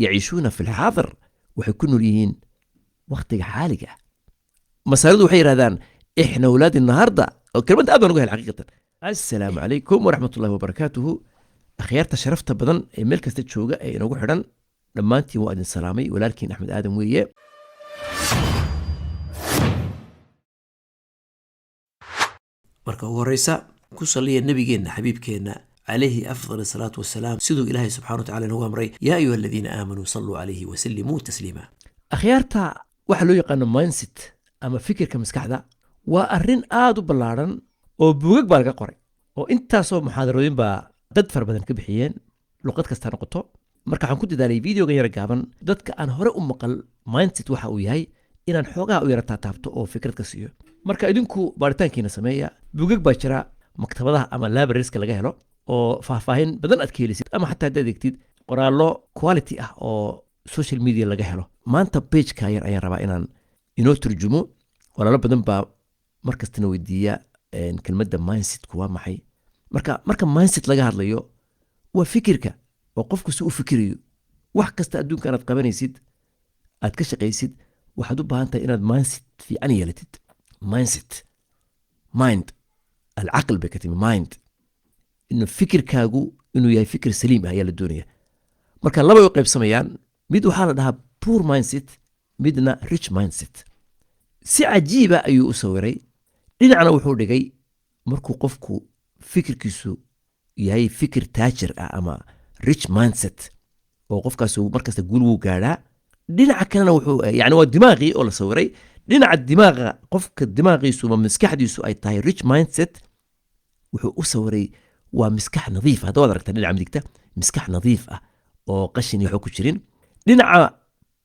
Yaciishuuna fi lxaadir, waxay ku nool yihiin wakhtiga xaaliga ah. Masaaridu waxay yidhahdaan ixna wlaadi naharda, oo kelmadda aad baan uga hel xaqiiqatan. Assalaamu calaykum waraxmatullahi wabarakaatuhu. Akhyaarta sharafta badan ee meel kasta jooga ee inagu xidhan, dhammaantiin waa idin salaamay. Walaalkiin Axmed Aadan weeye. Marka ugu horeysa, ku saliya nabigeenna xabiibkeenna calayhi afdal asalaatu wasalaam, siduu Ilaahay subxana wa tacala inagu amray: yaa ayuha aladiina aamanuu saluu calayhi wasallimuu tasliima. Akhyaarta, waxaa loo yaqaano mindset ama fikirka maskaxda waa arrin aad u ballaadhan oo buugag baa laga qoray oo intaasoo muxaadarooyin baa dad fara badan ka bixiyeen, luqad kasta noqoto. Marka waxaan ku dadaalay videogan yara gaaban, dadka aan hore u maqal mindset waxa uu yahay, inaan xoogaha u yara taataabto oo fikrad ka siiyo. Marka idinku baaritaankiina sameeya. Buugag baa jira maktabadaha ama librarieska laga helo oo faahfaahin badan aad ka helisid, ama xataa haddaad eegtid qoraallo quality ah oo social media laga helo. Maanta pageka yar ayaan rabaa inaan inoo turjumo. Walaalo badan baa markastana weydiiya kelmadda mindsetku waa maxay. Marka mindset laga hadlayo, waa fikirka oo qofku si u fikirayo. Wax kasta adduunka aad qabanaysid, aad ka shaqaysid, waxaad u baahan tahay inaad mindset fiican yeelatid. Mindset, mind, alcaql bay ka timi. Mind, inuu fikirkaagu inuu yahay fikir saliim ah ayaa la doonaya. Marka labay u qaybsamayaan: mid waxaa la dhahaa poor mindset, midna rich mindset. Si cajiiba ayuu u sawiray. Dhinacna wuxuu dhigay markuu qofku fikirkiisu yahay fikir taajir ah ama rich mindset, oo qofkaas markasta guul wuu gaadhaa. Dhinaca kalena wuxuu, yani waa dimaaqii oo la sawiray, dhinaca dimaaqa qofka dimaaqiisu ama maskaxdiisu ay tahay rich mindset, wuxuu u sawiray waa miskax nadiif ah. Hadda waad aragtaa dhinaca midigta miskax nadiif ah oo qashin iyo waxba ku jirin. Dhinaca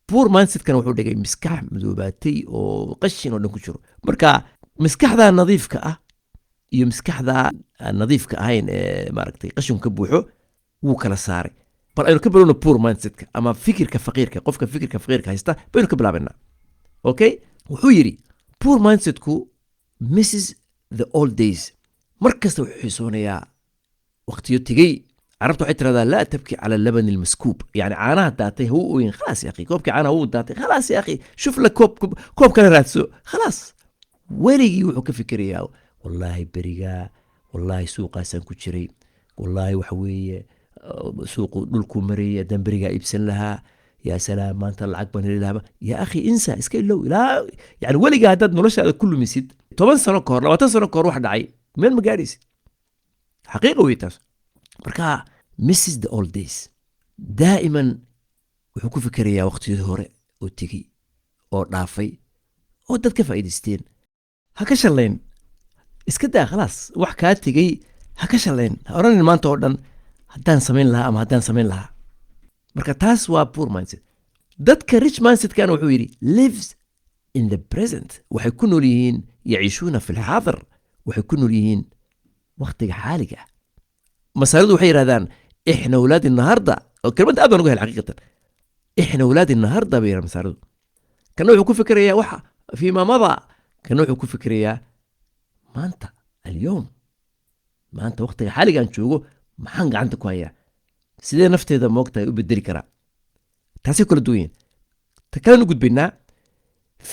poor mindsetkana wuxuu dhigay miskax madoobaatay oo qashin oo dhan ku jiro. Marka miskaxda nadiifka ah iyo miskaxda aan nadiifka ahayn ee maaragtay qashinku ka buuxo wuu kala saaray. Bal aynu ka bilowno poor mindsetka ama fikirka faqiirka. Qofka fikirka faqiirka haysta baynu ka bilaabanaa. Okay, wuxuu yidhi poor mindsetku misses the old days. Mar kasta wuxuu xiisoonayaa waqtiyo tegey. Carabta waxay tiraahdaa: laa tabki cala labani almaskuub, yani caanaha daatay ha u ooyin. Khalaas ya akhi, koobkii caanaha wuu daatay. Khalaas ya akhi, shuf la koob, koob kale raadso. Khalaas, weligii wuxuu ka fikirayaa: wallaahi berigaa, wallaahi suuqaasaan ku jiray, wallaahi waxa weeye suuqu dhulkuu marayay, haddaan berigaa iibsan lahaa, yaa salaam, maanta lacag baan heli lahaa. Ya akhi, insa, iska ilow. Ilaa yani weligaa haddaad noloshaada ku lumisid 10 sano ka hor, 20 sano ka hor wax dhacay, meel ma gaadhaysid. Xaqiiqa wey taas. Marka misses the old days, daa'iman wuxuu ku fikirayaa waqtiyadii hore oo tegey oo dhaafay oo dad ka faa'iidaysteen. Ha ka shallayn, iska daa, khalaas. Wax kaa tegey ha ka shallayn, ha odhanin maanta oo dhan haddaan samayn lahaa ama haddaan samayn lahaa. Marka taas waa poor mindset. Dadka rich mindsetkana wuxuu yidhi lives in the present, waxay ku nool yihiin, yaciishuuna fi lxaadir, waxay ku nool yihiin wakhtiga xaaliga ah. Masaaridu waxay yidhahdaan ixna wlaadi naharda, oo kelmadda aad baan uga hel xaqiiqatan. Ixna wlaadi naharda bay yidhahdaan masaaridu. Kana wuxuu ku fikirayaa waxa fiima mada, kana wuxuu ku fikirayaa maanta, alyowm, maanta wakhtiga xaaligaan joogo maxaan gacanta ku hayaa, sidee nafteeda moogtahay u bedeli karaa. Taasay kala duwan yihin. Ta kalena u gudbaynaa,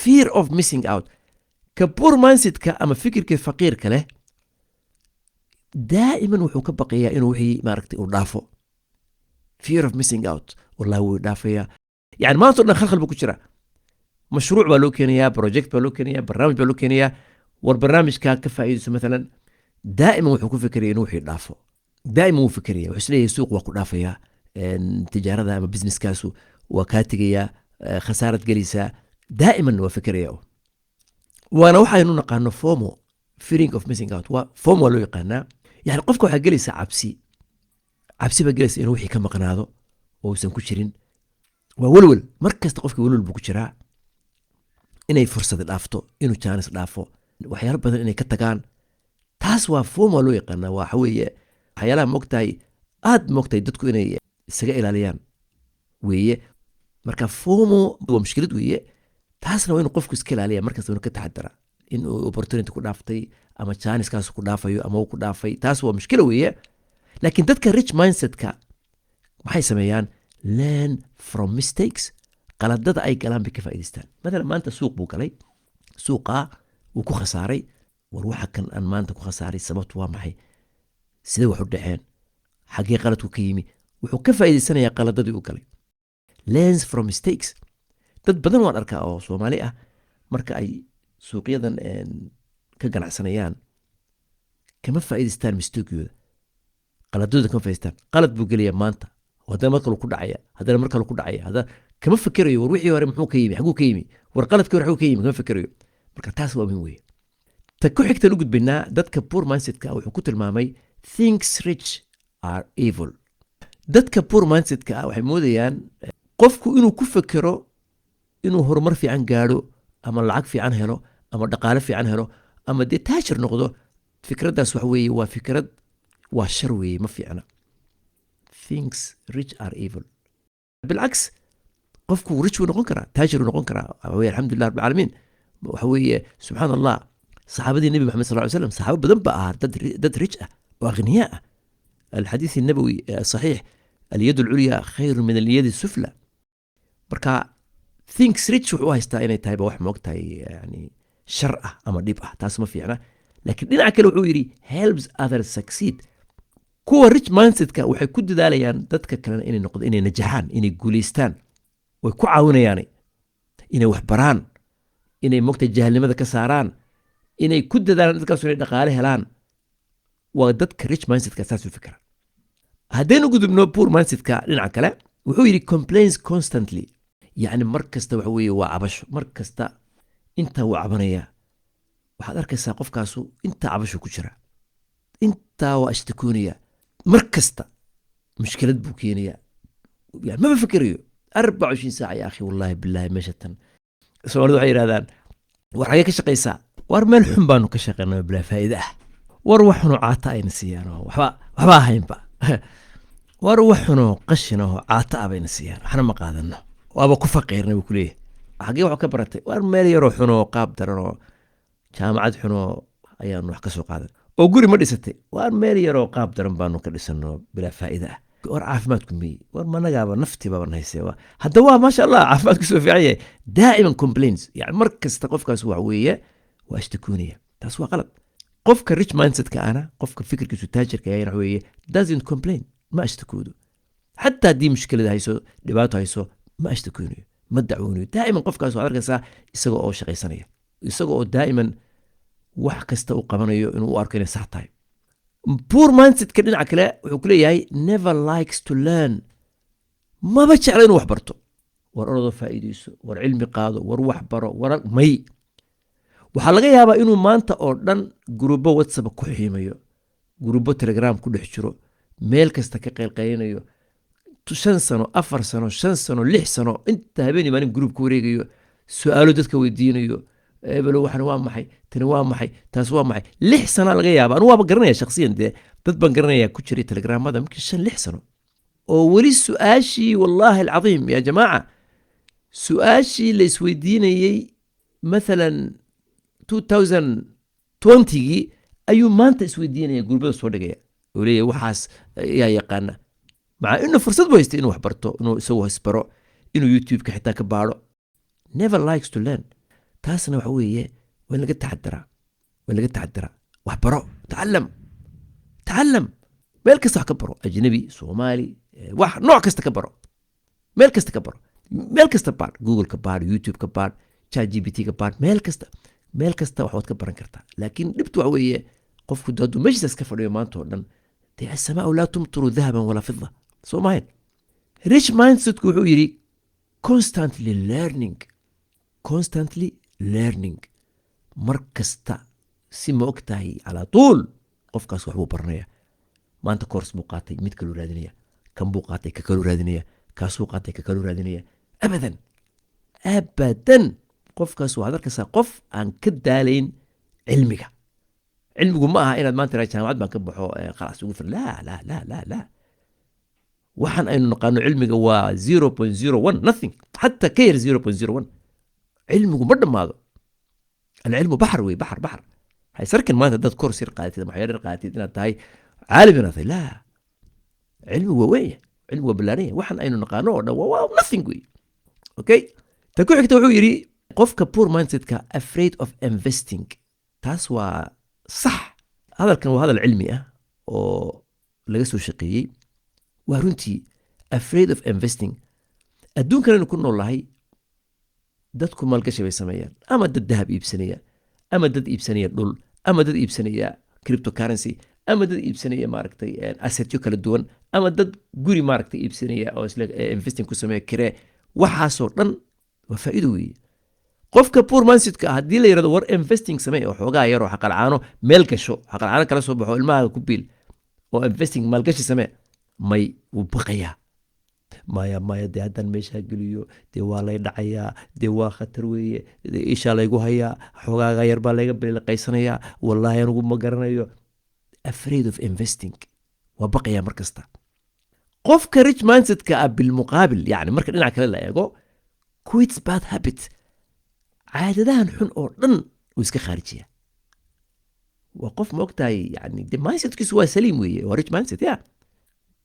fear of missing out. Ka poor mindsetka ama fikirka faqiirka leh daa'iman wuxuu ka baqayaa inuu wixii maaragtay uu dhaafo. Fear of missing out, wallahi wuu dhaafayaa. Yani maanta o dhan khalkhal buu ku jiraa. Mashruuc baa loo keenayaa, project baa loo keenayaa, barnaamij baa loo keenayaa, war barnaamijkaa ka faa'iidayso maalan. Daa'iman wuxuu ku fikiraya inuu wixii dhaafo. Daa'iman wuu fikiraya, wuxuu isleeyahay suuq waa ku dhaafayaa, tijaarada ama businesskaasu waa kaa tegayaa, khasaarad gelaysaa. Daa'iman waa fikiraya. Waana waxaynu naqaano FOMO, fearing of missing out. Waa FOMO waa loo yaqaanaa. Yani qofka waxaa gelaysa cabsi, cabsi baa gelaysa inuu wixii ka maqnaado oo uusan ku jirin. Waa welwel mar kasta. Qofka welwel buu ku jiraa inay fursad dhaafto, inuu jaanis dhaafo, waxyaalo badan inay ka tagaan. Taas waa FOMO loo yaqaanaa. Waxa weeye waxyaalaha moogtahay aad moogtahay dadku inay isaga ilaaliyaan weeye. Marka FOMO waa mushkilad weeye. Taasna waa inuu qofku iska ilaaliya markasta, inuu ka taxadara in uu opportunity ku dhaaftay ama jaaniskaas ku dhaafayo ama uu ku dhaafay. Taas waa mushkila weeye. Laakiin dadka rich mindsetka maxay sameeyaan? Learn from mistakes, qaladada ay galaan bay ka faa'iidaystaan. Matalan, maanta suuq buu galay, suuqaa wuu ku khasaaray. War, waxa kan aan maanta ku khasaaray sababtu waa maxay? Sidee wax u dhaceen? Xaggee qaladku ka yimi? Wuxuu ka faa'iidaysanayaa qaladadii uu galay. Learns from mistakes. Dad badan waan arkaa oo Soomaali ah, marka ay suuqyadan ka ganacsanayaan, kama faa'iidaystaan mistakeyooda, qaladooda kama faa'iidaystaan. Qalad buu gelayaa maanta, haddana mar kalu ku dhacaya, haddana mar kalu ku dhacaya, haddana kama fikerayo: war, wixii hore muxuu ka yimi? Xaguu ka yimi? War, qaladkii hore xaguu ka yimi? Kama fikerayo. Marka taas waa muhiim weeye. Ta ku xigtan u gudbaynaa, dadka poor mindsetka wuxuu ku tilmaamay "thinks rich are evil". Dadka poor mindsetka ah waxay moodayaan qofku inuu ku fekero inuu horumar fiican gaadho, ama lacag fiican helo, ama dhaqaale fiican helo, ama dee taajir noqdo. Fikraddaas waxa weeye waa fikrad, waa shar weeye, ma fiicna. Thinks rich are evil. بالعكس, qofku rich wuu noqon karaa, taajir wuu noqon karaa. Waxa weye, alxamdulilah rabbil caalamiin, waxa weeye, subxaan Allah, saxaabadii Nebi Maxamed sal ly slam, saxaabo badan ba ahaa dad rich ah oo aghniyaa ah. الحديث النبوي صحيح: اليد العليا خير من اليد السفلى. Marka thinks rich wuxuu u haystaa inay tahayba wax moogtahay yani shar ah ama dhib ah. Taas ma fiicna. Laakiin dhinaca kale wuxuu yidhi "helps others succeed". Kuwa rich mindsetka waxay ku dadaalayaan dadka kalena inay noqdo, inay najaxaan, inay guulaystaan. Way ku caawinayaan inay wax baraan, inay moogtahay jahalnimada ka saaraan, inay ku dadaalaan dadkaasu inay dhaqaale helaan. Waa dadka rich mindsetka saas u fikra. Haddaynu gudubno poor mindsetka, dhinaca kale wuxuu yidhi "complains constantly". Yacni mar kasta waxa weeye waa cabasho, mar kasta intaa wuu cabanaya. Waxaad arkaysaa qofkaasu intaa cabasho ku jira, intaa waa ashtakoonaya, mar kasta mushkilad buu keenaya. Yani maba fikerayo 24 saaca. Ya akhi, wallahi billahi, meesha tan Soomaalidu waxay yidhahdaan: "War, xagee ka shaqaysaa?" "War, meel xun baanu ka shaqaynaa, bilaa faa'iide ah. War, wax xunoo caata ayna siiyaan oo waxba ahaynba. War, wax xunoo qashin ahoo caata ah bayna siiyaan, waxna ma qaadano, waaba ku faqiirnay," buu kuleeyahay. "Xagee wax ka baratay?" "War, meel yaroo xunoo qaab daranoo jaamacad xunoo ayaanu wax ka soo qaadan." "Oo guri ma dhisatay?" "War, meel yaroo qaab daran baanu ka dhisano, bilaa faa'iide ah." "War, caafimaadku miyi?" "War, managaaba naftii baaban hayse. Hadda waa maasha Allah, caafimaadku soo fiican yahay." Daa'iman complaints, yani mar kasta qofkaas wax weeye waa ashtakoonaya. Taas waa qalad. Qofka rich mindsetka ana, qofka fikirkiisu taajirka yahay, waxa weeye doesn't complain, ma ashtakoodo. Xataa haddii mushkilada hayso, dhibaato hayso, ma ashtakoonayo, ma dacwoonayo. Daa'iman qofkaas waxaad arkaysaa isaga oo shaqaysanaya, isaga oo daa'iman wax kasta u qabanayo inuu u arko inay sax tahay. Poor mindsetka dhinaca kale wuxuu ku leeyahay "never likes to learn". Maba jecla inuu wax barto. War, orodoo faa'iidayso, war, cilmi qaado, war, wax baro, war, may. Waxaa laga yaabaa inuu maanta oo dhan gurubo WhatsApp ku xiimayo, gurubo Telegram ku dhex jiro, meel kasta ka qaylqaylinayo, 5 sano, 4 sano, 5 sano, 6 sano, inta habeenii maalin group ku wareegayo, su-aalo dadka weydiinayo: "Ebelo, waxan waa maxay? Tani waa maxay? Taas waa maxay?" 6 sana laga yaaba. Anu waaba garanaya shakhsiyan, dee dad baan garanaya ku jiray Telegramada markii 5, 6 sano oo weli su-aashii, wallaahi alcadiim ya jamaaca, su-aashii la isweydiinayey mathalan 2020gii ayuu maanta isweydiinaya, gurbada soo dhigaya oo leeyahay: "Waxaas yaa yaqaana?" Maca inuu fursad bu haystay inuu wax barto, inuu isagu isbaro, inuu YouTube-ka xitaa ka baadho. Never likes to learn. Taasna waxa weeye waa in laga taxadiraa, waa in laga taxadiraa. Wax baro, tacalam, tacalam, meel kasta wax ka baro, ajnabi, Soomaali, wax nooc kasta ka baro, meel kasta ka baro, meel kasta baadh, Google ka baadh, YouTube ka baadh, ChatGPT ka baadh, meel kasta, meel kasta wax waad ka baran kartaa. Laakiin dhibtu waxa weeye qofku hadduu meeshiisaas ka fadhiyo maanta oo dhan, dee السماء لا تمطر ذهبا ولا فضة, soo mahayn? Rich mindsetku wuxuu yidhi "constantly learning", constantly learning. Mar kasta si ma og tahay, calaa tuul qofkaas wax buu baranaya. Maanta course buu qaatay, mid kaluu raadinaya, kan buu qaatay, ka kaluu raadinaya, kaasuu qaatay, ka kaluu raadinaya. Abadan, abadan qofkaas waxaad arkaysaa qof aan ka daalayn cilmiga. Cilmigu ma aha inaad maanta tiraahdo jaamacad baan ka baxo, khalaas ugu filan. Laa, laa, laa, laa, laa. Waxaan aynu naqaano cilmiga waa 0.01, nothing, xataa ka yar 0.01. Cilmigu ma dhammaado. العلم بحر wey, baxar, baxar. Haysarkin maanta dad course yar qaadatid ama waxyaar yar qaadatid inaad tahay caalim, inaad tahay. Laa, cilmigu waa weyn yahay. Cilmigu waa ballaaran yahay. Waxan aynu naqaano oo dhan waa nothing wey. Okay, ta ku xigta wuxuu yidhi qofka poor mindsetka afraid of investing. Taas waa sax. Hadalkan waa hadal cilmi ah oo laga soo shaqeeyey. Waa runtii, afraid of investing. Adduunkan aynu ku nool nahay dadku maalgashi bay sameeyaan, ama dad dahab iibsanaya, ama dad iibsanaya dhul, ama dad iibsanaya cryptocurrency, ama dad iibsanaya, maaragtay, assetyo kala duwan, ama dad guri, maaragtay, iibsanaya oo isla investing ku sameeya kiree. Waxaasoo dhan waa faa'iido weeye. Qofka poor mindsetka ah haddii la yirahdo, "War investing samee oo xoogaa yaroo xaqalcaano meel gasho, xaqalcaano kala soo baxo, ilmahaaga ku biil oo investing maalgashi samee," may, wuu baqayaa. "Maya, maya, dee haddaan meeshaa geliyo dee waa lay dhacayaa, dee waa khatar weeye, dee ishaa laygu hayaa, xoogaaga yar baa layga biliqaysanayaa, wallaahi anigu ma garanayo." Afraid of investing, waa baqayaa mar kasta. Qofka rich mindsetka ah bilmuqaabil, yani marka dhinaca kale la eego, quits bad habit, caadadahan xun oo dhan wuu iska khaarijiya. Waa qof, ma ogtahay, yani de mindsetkiisu waa saliim weeye, waa rich mindset ya.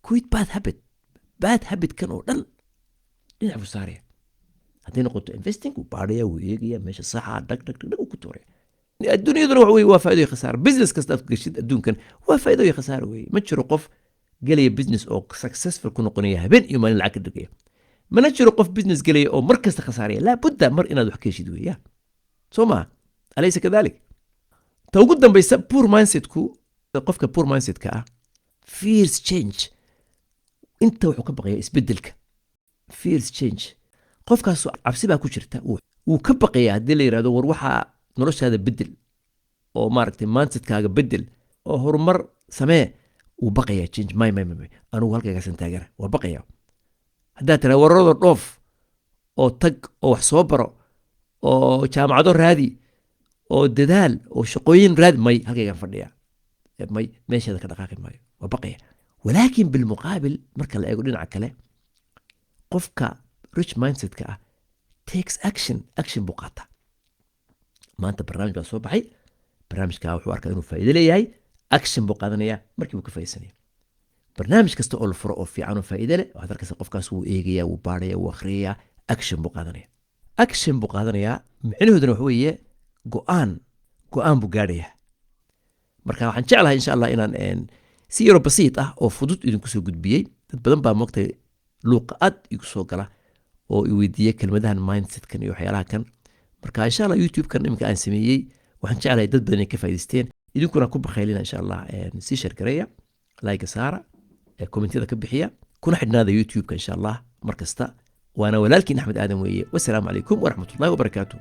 Quit bad habit, bad habitkan oo dhan dhinac buu saaraya. Hadday noqoto investing, wuu baadhaya, wuu eegaya meesha saxa, dhag dhag dhag dhag uu ku tuuraya. Adduunyaduna waxa weye waa faa'iido iyo khasaaro. Business kasta aad ku geshid adduunkan waa faa'iido iyo khasaaro weeye. Ma jiro qof gelaya business oo successful ku noqonaya, habeen iyo maalin lacag ka dhigaya. Mana jiro qof business gelaya oo mar kasta khasaaraya. Laabudda mar inaad wax ka heshid weeya, soo maha? Alaysa kadalik? Ta ugu dambaysa, poor mindsetku, qofka poor mindsetka ah fears change. Inta wuxuu ka baqaya isbedelka. Fears change. Qofkaas cabsi baa ku jirta, wuu ka baqaya haddii la yirahdo, "War waxaa noloshaada bedel oo, maaragtay, mindsetkaaga bedel oo horumar samee." Wuu baqaya change. "May, may, may, anugu halkaygaasan taagana." Waa baqaya. Haddaad tiraa, "Wararada dhoof oo tag oo wax soo baro oo jaamacado raadi oo dadaal oo shaqooyin raadi," "May, halkaygaan fadhiya, may, meesheeda ka dhaqaaqi maayo." Waa baqaya. Walaakin bilmuqaabil, marka la eego dhinaca kale, qofka rich mindsetka ah takes action. Action buu qaataa. Maanta barnaamij baa soo baxay, barnaamijkaa wuxuu arkaa inuu faa'iido leeyahay, action buu qaadanaya, markii buu ka faa'iidsanaya. Barnaamij kasta oo la furo oo fiican oo faa'iido leh, waxaad arkaysa qofkaas wuu eegaya, wuu baaraya, wuu akhriyaya, action buu qaadanaya. Action buu qaadanayaa micnahooduna waxa weeye go'aan, go'aan buu gaadhayaa. Marka waxaan jeclahay, insha Allah, inaan si yaro basiit ah oo fudud idinku soo gudbiyey. Dad badan baa moogtay luuqa aad igu soo gala oo i weydiiya kelmadahan mindsetkan iyo waxyaalaha kan. Marka insha Allah YouTube-kan iminka aan sameeyey waxaan jeclahay dad badan inay ka faa'iidaysteen. Idinkuna ku bakhaylina, insha Allah sii share gareeya, like saara, commentiyada ka bixiya, kuna xidhnaada YouTube-ka insha Allah mar kasta. Waana walaalkiin Axmed Aadan weeye. Wasalaamu calaykum waraxmatullahi wabarakaatu.